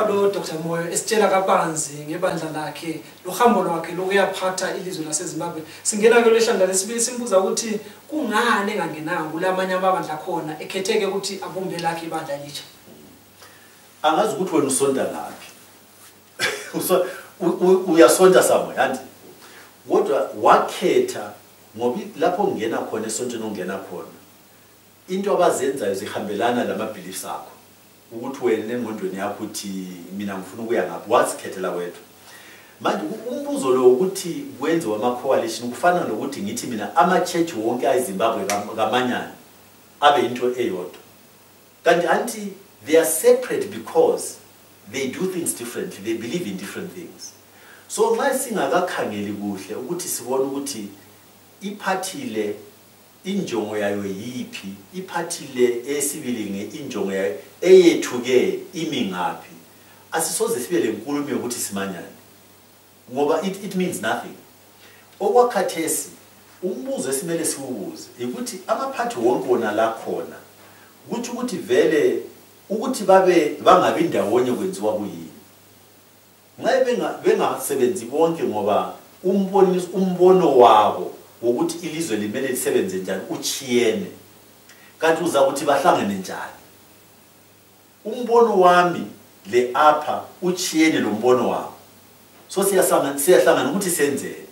lapha lo Dr. Moyo esitshela kabanzi ngebandla lakhe lo hambo lwakhe lokuyaphatha ilizwe laseZimbabwe. Singena ke leshanda lesibili simbuza ukuthi kungani engangenanga kulamanye amabandla khona ekhetheke ukuthi abumbe lakhe ibandla litsha. Angazi ukuthi wena usonta laphi. Uyasonta somewhere anti. Kodwa wakhetha ngoba lapho ungena khona esontweni ongena khona. Into abazenzayo zihambelana lamabeliefs akho. Ukuthi wena engqondweni yakho uthi mina ngifuna ukuya ngaphi wazikhethela wethu. Manje umbuzo lo ukuthi kwenziwa ama coalition kufana nokuthi ngithi mina ama church wonke ayiZimbabwe ngamanyana abe into eyodwa. Kanti anti they are separate because they do things differently, they believe in different things. So nxa singakakhangeli kuhle ukuthi sibone ukuthi iphathile injongo yayo yipi, iphathile esibili ngeinjongo yayo eyethuke imi ngaphi, asisoze sibe lenkulumo yokuthi simanyane ngoba it means nothing. Okwakhathesi umbuzo esimele siwubuze ukuthi amaphathi wonke wona la khona ukuthi vele ukuthi babe bangabi ndawonye kwenziwa kuyini. Ngabe bengasebenzi bonke ngoba umbono wabo ukuthi ilizwe limele lisebenze njani uchiyene. Kanti uza ukuthi bahlangene njani? Umbono wami le apha uchiyene lo mbono wabo. So siyahlangana ukuthi senzeni.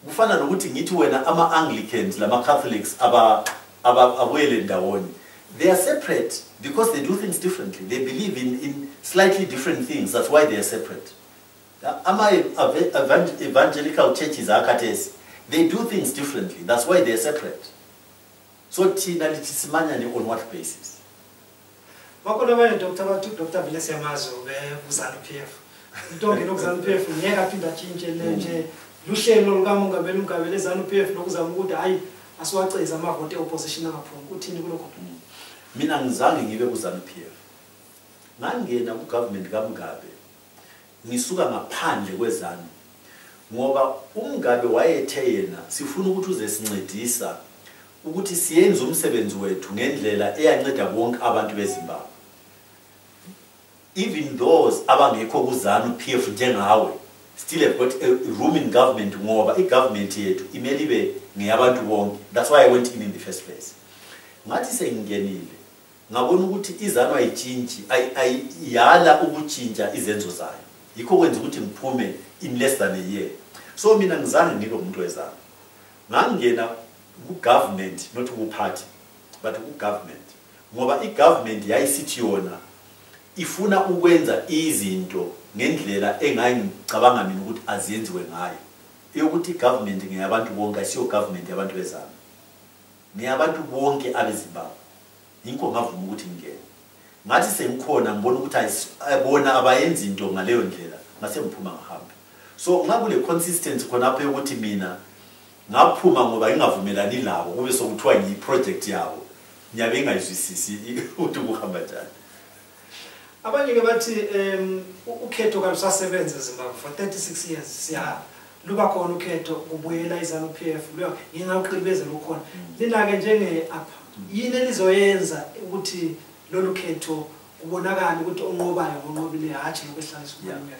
Kufana nokuthi ngithi wena ama Anglicans lama Catholics abuyele ndawonye. They are separate because they do things differently. They believe in slightly different things. That's why they are separate. Evangelical churches are they do things differently. That's why they are separate. So on what basis? Dr. Vilesiya Mazo ZANU-PF. Ntonke ZANU-PF ngeke aphinda tshintshe nje luhlelo lukaMongameli uMgabele ZANU-PF lokuzama ukuthi hayi asiwaceza amavote opposition angaphumi. Uthini kulokho? Mina ngizange ngibe kuZANU-PF. Ngangena ku government kaMgabe. Ngisuka ngaphandle kwezanu ngoba uMgabe wayethe yena sifuna ukuthi uze sincedisa ukuthi siyenze umsebenzi wethu ngendlela eyanceda bonke abantu beZimbabwe. Even those abangekho kuZANU-PF njengawe still have got a room in government ngoba igovernment yethu imele ibe ngeyabantu bonke. That's why I went in the first place. Ngathi sengingenile ngabona ukuthi iZANU ayitshintshi ayiyala ukutshintsha izenzo zayo. Yikho kwenza ukuthi ngiphume in less than a year. So mina ngizange ngibe umuntu weZANU. Ngangena ku government not ku party but ku government. Ngoba igovernment yayisithi yona ifuna ukwenza izinto ngendlela engayicabanga mina ukuthi aziyenziwe ngayo. Eyokuthi igovernment ngeyabantu bonke asiyo government yabantu beZANU. Ngeyabantu bonke abeZimbabwe. Yinko ngavuma ukuthi ngene. Ngathi sengikhona ngibona ukuthi ayibona abayenza into ngaleyo ndlela ngase ngiphuma ngahamba. So ngakule consistency khona apha ukuthi mina ngaphuma ngoba ngingavumelani labo kube sokuthiwa ngiyi project yabo. Nyabe ngayizwisisi ukuthi kuhamba njani. Abanye ke bathi ukhetho kalusasebenza eZimbabwe for 36 years siya luba khona ukhetho kubuyela iZANU-PF lo ngingaqhubezela ukhona. Lina ke njenge apha yini elizoyenza ukuthi lolu khetho kubonakala ukuthi onqobayo ngonqobile hathi ngokwehlalisa umuntu.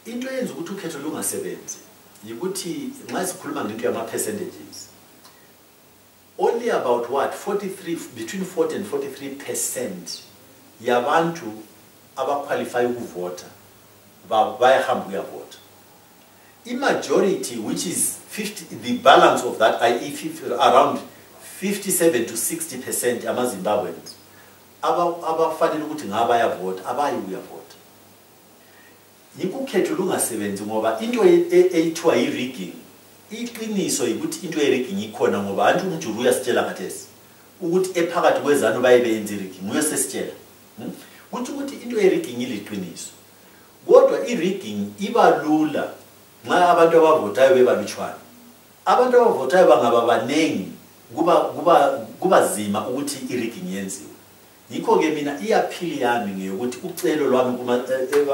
Into yenza ukuthi ukhetho lungasebenzi yikuthi nxa sikhuluma ngento yama percentages only about what between 40 and 43% yabantu abaqualify ukuvota bayahamba ukuyavota. Majority, which is 50, the balance of that, i.e. around 57 to 60% amaZimbabweans abafanele ukuthi ngaba yavota abayi uyavota. Yikho ukhetho lungasebenzi ngoba into eyithiwa yi-rigging. Iqiniso ukuthi into ye-rigging ikhona ngoba anti umjulu uyasitshela khathesi ukuthi ephakathi kweZANU bayibenza i-rigging uyasesitshela. Ukuthi into ye-rigging iliqiniso. Kodwa i-rigging iba lula nxa abantu abavotayo bebalutshwana. Abantu abavotayo bangaba baningi kuba zima ukuthi i-rigging yenziwe. Yikho ke mina iyaphili yami ngeyokuthi ucelo lwami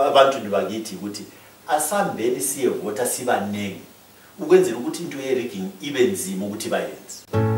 abantu bakithi ukuthi asambeni siyevota sibanengi ukwenzela ukuthi into ye-rigging ibe nzima ukuthi bayenze.